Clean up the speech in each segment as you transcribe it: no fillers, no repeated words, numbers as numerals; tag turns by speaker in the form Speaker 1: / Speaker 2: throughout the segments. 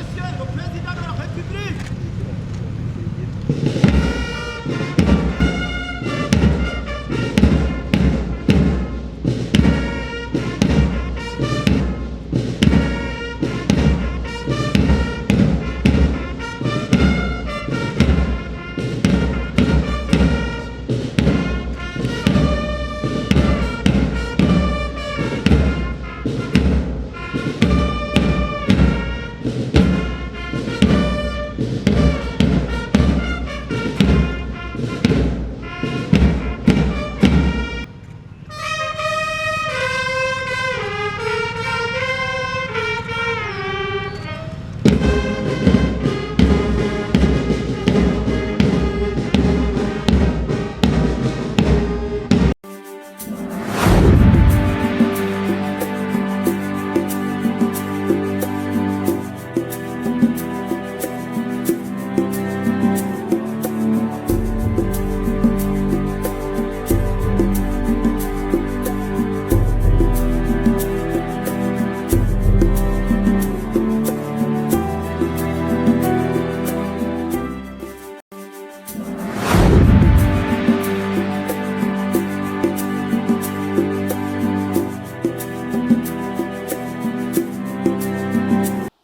Speaker 1: Monsieur le Président de la République.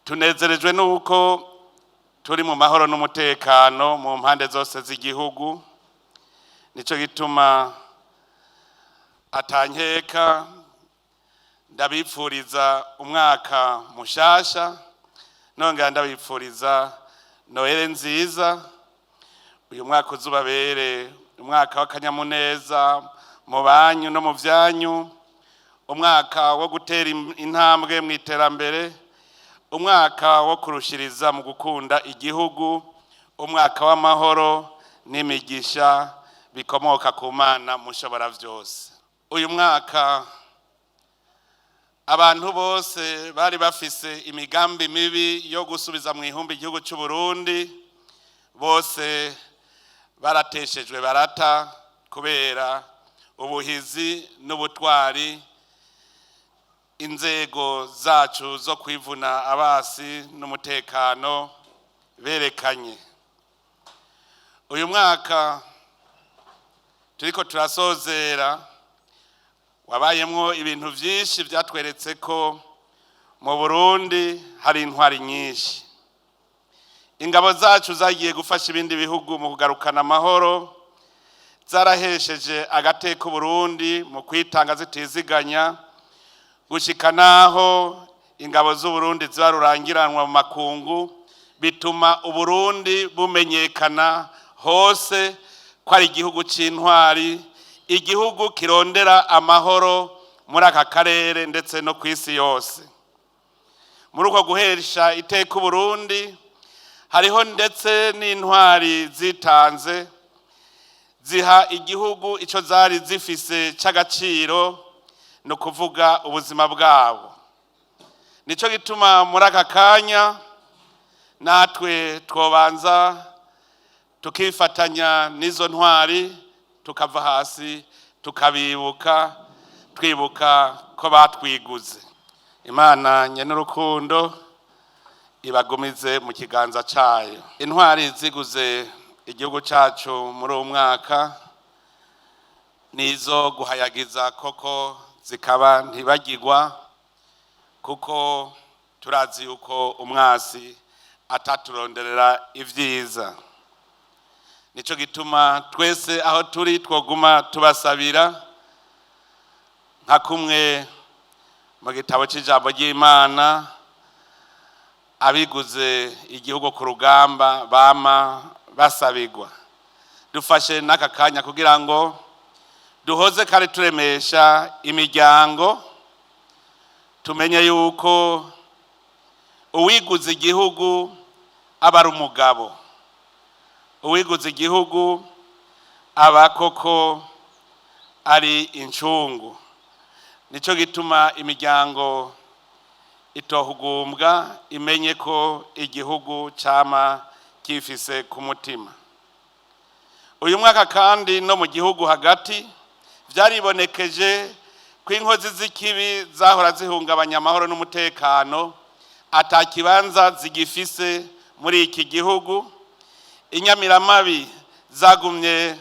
Speaker 2: Tunezerejwe nuko turi mu mahoro n'umutekano mu mpande zose z'igihugu. Nico gituma atankeka ndabipfuriza umwaka mushasha, nongera ndabipfuriza Noheli nziza. Uyu mwaka uzubabere umwaka w'akanyamuneza mu banyu no mu vyanyu, umwaka wo gutera intambwe mu iterambere, umwaka wo kurushiriza mu gukunda igihugu, umwaka w'amahoro n'imigisha bikomoka ku Mana mushobora vyose. Uyu mwaka abantu bose bari bafise imigambi mibi yo gusubiza mu ihumbi igihugu cy'u Burundi, bose barateshejwe barata kubera ubuhizi n'ubutwari inzego zacu zo kwivuna abasi n'umutekano berekanye. Uyu mwaka turiko turasozera wabayemwo ibintu vyinshi vyatweretse ko mu Burundi hari intwari nyinshi. Ingabo zacu zagiye gufasha ibindi bihugu mu kugarukana amahoro, zarahesheje agateka Uburundi mu kwitanga zitiziganya, gushika naho ingabo z'Uburundi ziba rurangiranwa mu makungu, bituma Uburundi bumenyekana hose ko ari igihugu c'intwari, igihugu kirondera amahoro muri aka karere ndetse no ku isi yose. Muri uko guhesha iteka Uburundi, hariho ndetse n'intwari zitanze ziha igihugu ico zari zifise c'agaciro, ni ukuvuga ubuzima bwabo. Nico gituma muri aka kanya natwe twobanza tukifatanya n'izo ntwari, tukava hasi tukabibuka, twibuka ko batwiguze. Imana nyenurukundo ibagumize mu kiganza cayo. Intwari ziguze igihugu cacu muri uwu mwaka nizo guhayagiza koko, zikaba ntibagirwa, kuko turazi yuko umwasi ataturonderera ivyiza. Nico gituma twese aho turi twoguma tubasabira, nka kumwe mu gitabo c'ijambo ry'Imana abiguze igihugu ku rugamba bama basabigwa. Dufashe n'aka kanya kugira ngo duhoze kandi turemesha imiryango, tumenye yuko uwiguze igihugu aba ari umugabo, uwiguze igihugu aba koko ari incungu. Nico gituma imiryango itohugumbwa, imenye ko igihugu cama kifise ku mutima. Uyu mwaka kandi no mu gihugu hagati vyaribonekeje ko inkozi z'ikibi zahora zihungabanya amahoro n'umutekano Ata kibanza zigifise muri iki gihugu. Inyamiramabi zagumye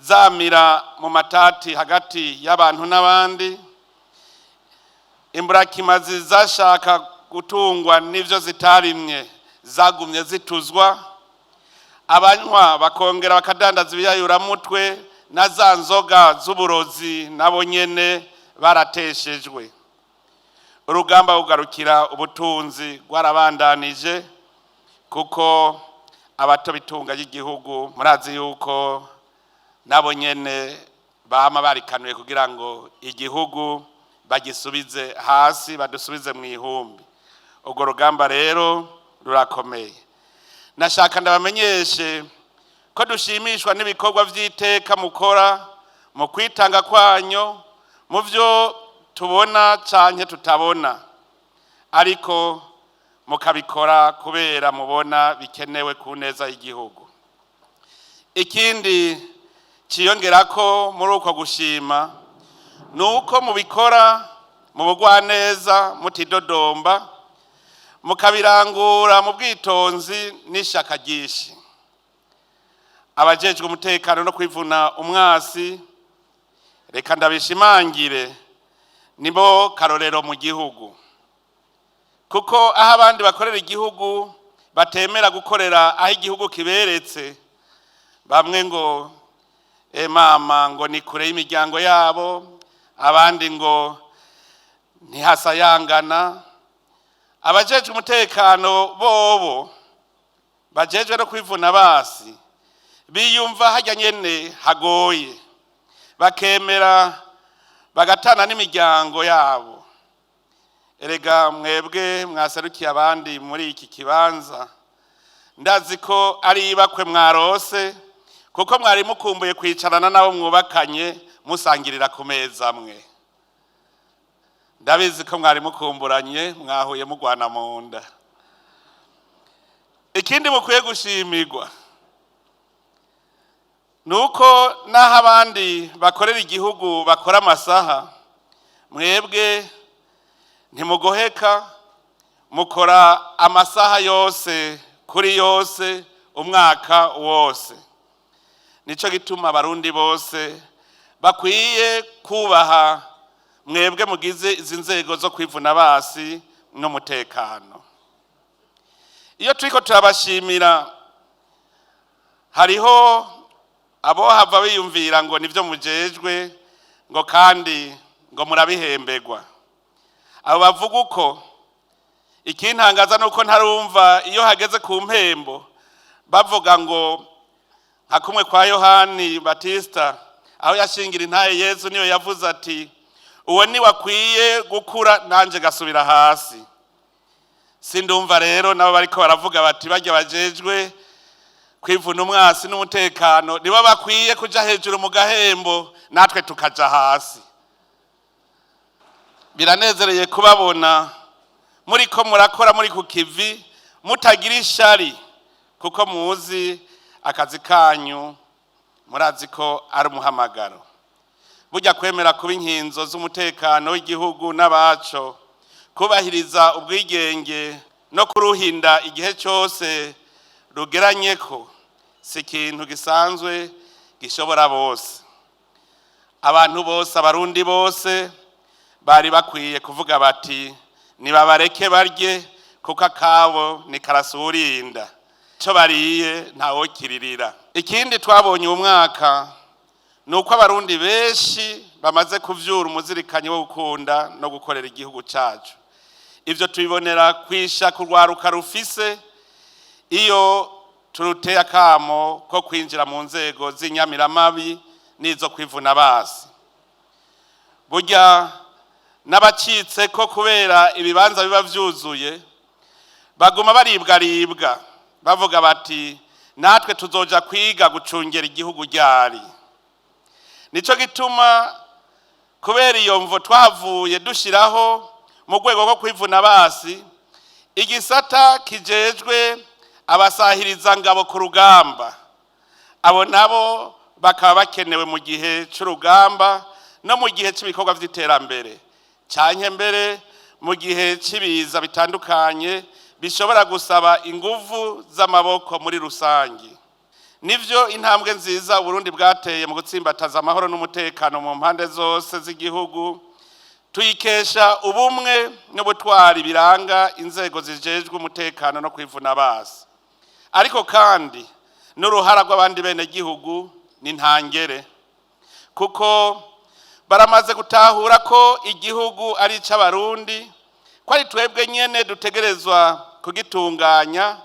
Speaker 2: zamira mu matati hagati y'abantu n'abandi. Imburakimazi zashaka gutungwa n'ivyo zitarimye zagumye zituzwa. Abanywa bakongera bakadandaza ibiyayuramutwe na za nzoga z'uburozi, nabo nyene barateshejwe. Urugamba rugarukira ubutunzi rwarabandanije, kuko abato bitunga y'igihugu murazi yuko nabo nyene bama barikanuye kugira ngo igihugu bagisubize hasi, badusubize mu ihumbi. Urwo rugamba rero rurakomeye. Nashaka ndabamenyeshe ko dushimishwa n'ibikorwa by'iteka mukora mu kwitanga kwanyu, mu byo tubona canke tutabona, ariko mukabikora kubera mubona bikenewe ku neza y'igihugu. Ikindi ciyongera ko muri uko gushima ni uko mubikora mu bugwaneza, mutidodomba, mukabirangura mu bwitonzi n'ishaka ryinshi. Abajejwe umutekano no kwivuna umwasi, reka ndabishimangire, nibo karorero mu gihugu, kuko aho abandi bakorera igihugu batemera gukorera aho igihugu kiberetse, bamwe ngo "E mama", ngo ni kure y'imiryango yabo, abandi ngo ntihasayangana, abajejwe umutekano bobo bajejwe no kwivuna basi biyumva hajya nyene hagoye, bakemera bagatana n'imiryango yabo. Erega mwebwe mwaserukiye abandi muri iki kibanza, ndazi ko ari ibakwe mwarose, kuko mwari mukumbuye kwicarana n'abo mwubakanye, musangirira ku meza amwe. Ndabizi ko mwari mukumburanye, mwahuye mugwana mu nda. Ikindi mukwiye gushimirwa ni uko n'aho abandi bakorera igihugu bakora amasaha, mwebwe ntimugoheka, mukora amasaha yose kuri yose, umwaka wose. Nicyo gituma Abarundi bose bakwiye kubaha mwebwe mugize izi nzego zo kwivuna basi n'umutekano. Iyo turiko turabashimira, hariho abo hava biyumvira ngo nivyo mujejwe, ngo kandi ngo murabihemberwa. Abo bavuga uko, ikintangaza nuko ntarumva iyo hageze ku mpembo bavuga ngo nka kumwe kwa Yohani Batista, aho yashingira intaye Yezu, niyo yavuze ati: "Uwo ni wakwiye gukura, nanje gasubira hasi." Sindumva rero nabo bariko baravuga bati bajya bajejwe kwivuna umwasi n'umutekano nibo bakwiye kuja hejuru mu gahembo, natwe tukaja hasi. Biranezereye kubabona muri ko murakora muri ku kivi, mutagira ishari, kuko muzi akazi kanyu, murazi ko ari umuhamagaro. Burya kwemera kuba inkinzo z'umutekano w'igihugu n'abaco, kubahiriza ubwigenge no kuruhinda igihe cyose rugeranye ko, si ikintu gisanzwe gishobora bose. Abantu bose, Abarundi bose bari bakwiye kuvuga bati: "Nibabareke barye, kuko akabo ni karasurinda, icyo bariye ntawokiririra." Ikindi twabonye uyu mwaka ni uko Abarundi benshi bamaze kuvyura umuzirikanyi wo gukunda no gukorera igihugu cacu. Ivyo tubibonera kwisha kurwaruka rufise iyo turuteye akamo ko kwinjira mu nzego z'inyamiramabi n'izo kwivuna basi. Burya n'abacitse ko kubera ibibanza biba vyuzuye, baguma baribwaribwa, bavuga bati: "Natwe tuzoja kwiga gucungera igihugu ryari?" Nico gituma kubera iyo mvo twahavuye dushiraho mu rwego rwo kwivuna basi igisata kijejwe abasahiriza ngabo ku rugamba. Abo nabo bakaba bakenewe mu gihe c'urugamba no mu gihe cy'ibikorwa vy'iterambere, canke mbere Mu gihe cy'ibiza bitandukanye bishobora gusaba inguvu z'amaboko muri rusange. Nivyo, intambwe nziza Uburundi bwateye mu gutsimbataza amahoro n'umutekano mu mpande zose z'igihugu tuyikesha ubumwe n'ubutwari biranga inzego zijejwe umutekano no kwivuna basi, ariko kandi n'uruhara rw'abandi bene gihugu ni ntangere, kuko baramaze gutahura ko igihugu ari icy'Abarundi, ko ari twebwe nyene dutegerezwa kugitunganya,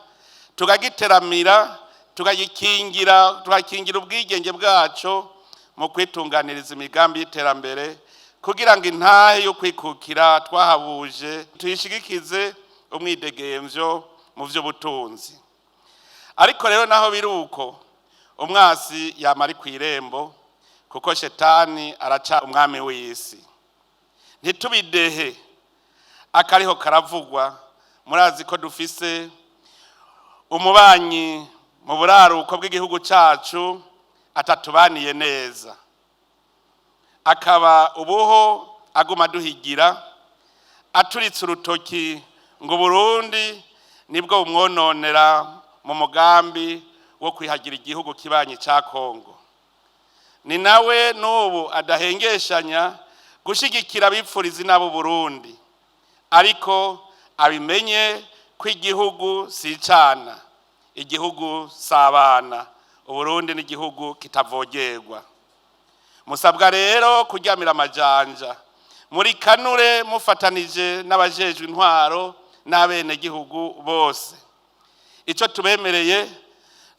Speaker 2: tukagiteramira, tukagikingira, tugakingira ubwigenge bwaco mu kwitunganiriza imigambi y'iterambere, kugira ngo intahe yo kwikukira twahabuje tuyishigikize umwidegemvyo mu vy'ubutunzi. Ariko rero naho biri uko, umwasi yama ari kw'irembo, kuko Shetani araca umwami w'isi. Ntitubidehe akariho karavugwa. Murazi ko dufise umubanyi mu buraruko bw'igihugu cacu atatubaniye neza, akaba ubuho aguma duhigira aturitse urutoki ngo Burundi nibwo bumwononera mu mugambi wo kwihagira igihugu kibanyi ca Kongo. Ni nawe n'ubu adahengeshanya gushigikira abipfuriza inabo Burundi, ariko abimenye ko igihugu si icana, igihugu si abana. Uburundi ni igihugu kitavogerwa. Musabwa rero kuryamira amajanja muri kanure, mufatanije n'abajejwe intwaro n'abenegihugu bose. Icyo tubemereye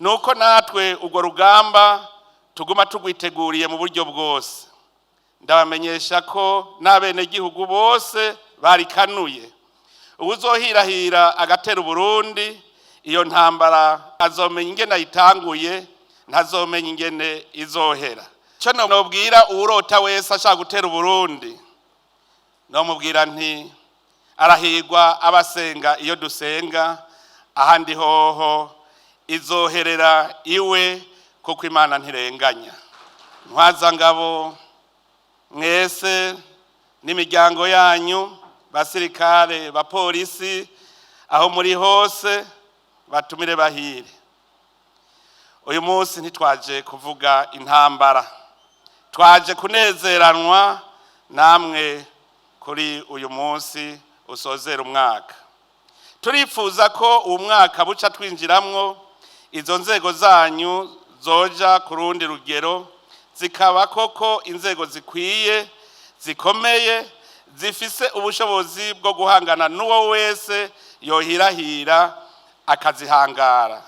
Speaker 2: ni uko natwe urwo rugamba tuguma tugwiteguriye mu buryo bwose. Ndabamenyesha ko n'abenegihugu bose barikanuye. Uwuzohirahira agatera Uburundi, iyo ntambara azomenya ingene ayitanguye, ntazomenya ingene izohera. Cyo nobwira uwurota wese ashaka gutera Uburundi, nomubwira nti: "Arahigwa abasenga iyo dusenga, ahandi hoho izoherera iwe, kuko Imana ntirenganya." Ntwazangabo mwese n'imiryango yanyu, basirikare, bapolisi, aho muri hose, batumire bahire. Uyu munsi ntitwaje kuvuga intambara, twaje kunezeranwa namwe kuri uyu munsi usozera umwaka. Turifuza ko uwo mwaka buca twinjiramwo izo nzego zanyu zoja ku rundi rugero, zikaba koko inzego zikwiye, zikomeye, zifise ubushobozi bwo guhangana n'uwo wese yohirahira akazihangara.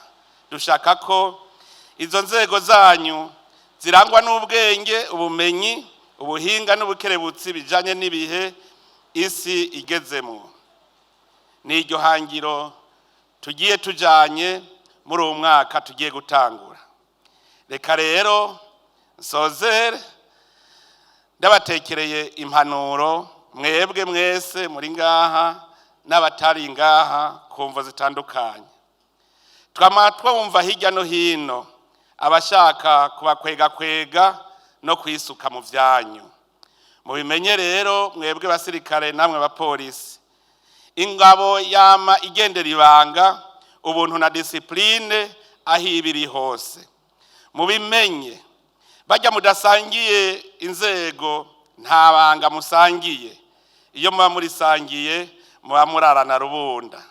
Speaker 2: Dushaka ko izo nzego zanyu zirangwa n'ubwenge, ubumenyi, ubuhinga n'ubukerebutsi bijanye n'ibihe isi igezemo. Ni iryo hangiro tugiye tujanye muri uwo mwaka tugiye gutangura. Reka rero nsozere ndabatekereye impanuro mwebwe mwese muri ngaha n'abatari ngaha ku mvo zitandukanye. Twama twumva hirya no hino abashaka kubakwegakwega no kwisuka mu vyanyu. Mubimenye rero mwebwe basirikare namwe bapolisi, ingabo yama igendera ibanga, ubuntu na discipline aho ibiri hose. Mubimenye, bajya mudasangiye inzego nta banga musangiye. Iyo muba murisangiye muba murarana rubunda.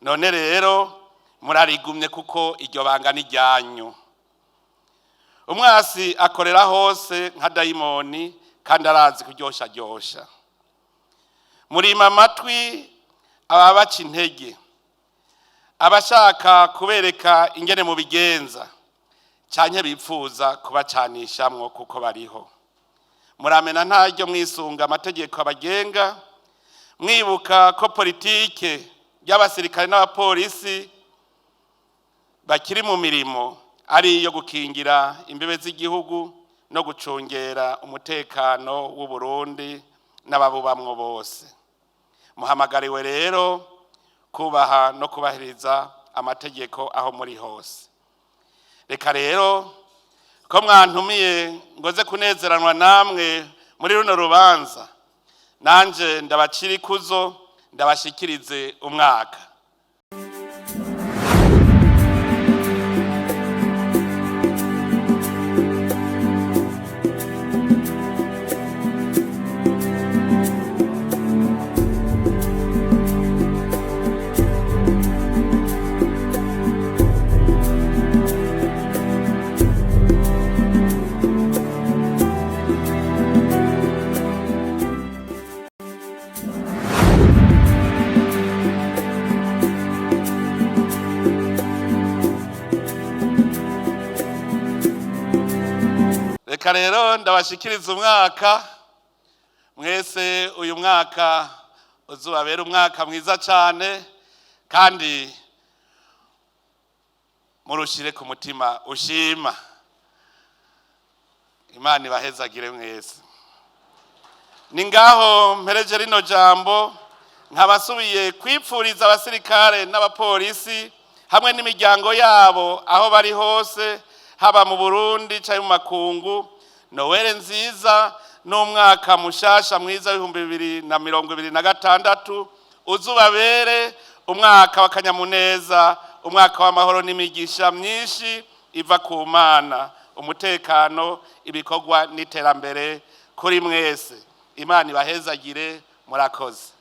Speaker 2: None rero murarigumye, kuko iryo banga ni ryanyu. Umwasi akorera hose nka dayimoni, kandi arazi kuryosharyosha. Murima amatwi ababaca intege, abashaka kubereka ingene mubigenza canke bipfuza kubacanishamwo, kuko bariho. Muramena ntaryo mwisunga amategeko abagenga, mwibuka ko politike y'abasirikare n'abapolisi bakiri mu mirimo ari iyo gukingira imbibe z'igihugu no gucungera umutekano w'u Burundi n'ababubamwo bose. Muhamagariwe rero kubaha no kubahiriza amategeko aho muri hose. Reka rero ko mwantumiye ngoze kunezeranwa namwe muri runo rubanza, nanje ndabacira ikuzo. Ndabashikirize umwaka. Reka rero ndabashikiriza umwaka mwese. Uyu mwaka uzubabera umwaka mwiza cyane, kandi murushire ku mutima ushima. Imana ibahezagire mwese. Ni ngaho mpereje rino jambo, nkabasubiye kwipfuriza abasirikare n'abapolisi hamwe n'imiryango yabo aho bari hose, haba mu Burundi cyangwa mu makungu, Nowere nziza n'umwaka mushasha mwiza w'2026. Uzubabere umwaka w'akanyamuneza, umwaka w'amahoro n'imigisha myinshi iva ku Mana, umutekano, ibikorwa n'iterambere kuri mwese. Imana ibahezagire. Murakoze.